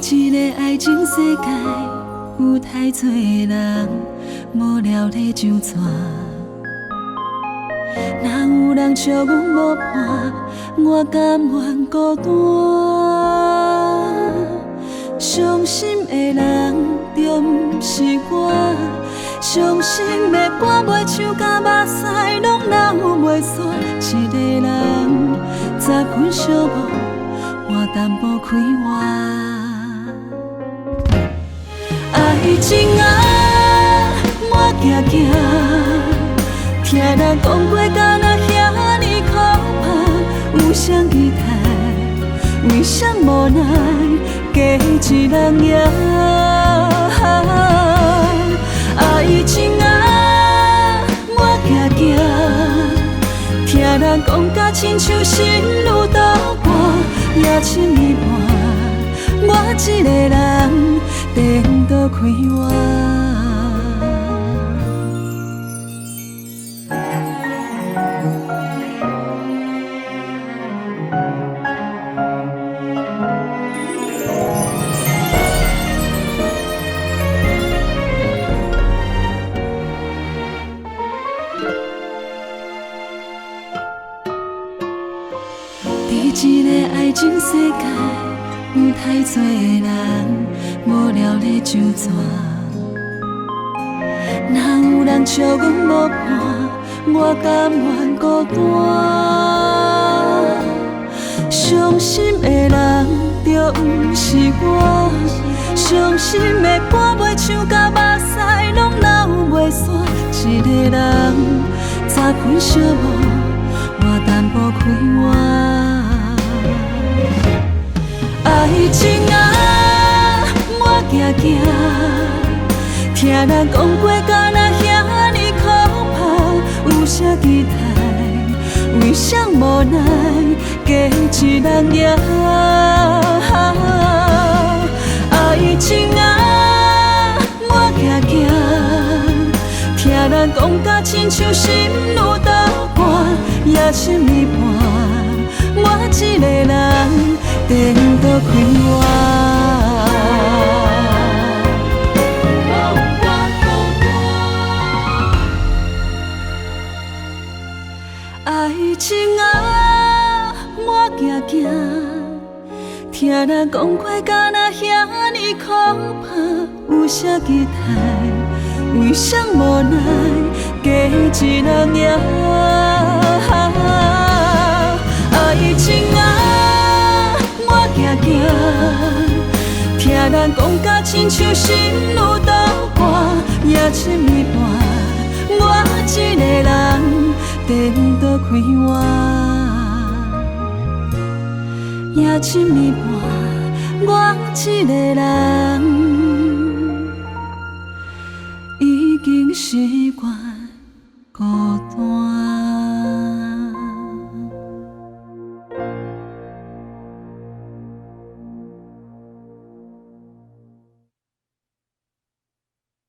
這个愛情世界，有太濟人無聊咧上逝。若有人笑阮無伴，我甘願孤單。傷心的人著毋是我，傷心的歌袂唱甲目屎攏流袂煞，一個人十分寂寞，換淡薄快活。愛情啊，我驚驚，聽人講過敢若遐爾可怕，有啥期待？為啥無奈加一人贏？愛情啊，我驚驚，聽人講甲親像心如刀割，夜深一半，我一個人顛倒快活。佇這个愛情世界，有太濟人無聊咧上逝。若有人笑阮無伴，我甘願孤單。傷心的人著毋是我，傷心的歌袂唱甲目屎攏流袂煞，一個人十分寂寞，換淡薄快活。愛情啊，我驚驚，聽人講過敢若遐爾可怕，有啥期待？為啥無奈加一人贏？愛情啊，我驚驚，聽人講甲親像心如刀割，夜深一半，我一個人顛倒快活。愛情啊，我驚驚，聽人講過敢若遐爾可怕，有啥期待？為啥無奈加一人贏？愛情啊，我驚驚，聽人講甲親像心如刀割，夜深一半，我一個人顛倒快活。夜深一半，我一個人已經習慣孤單。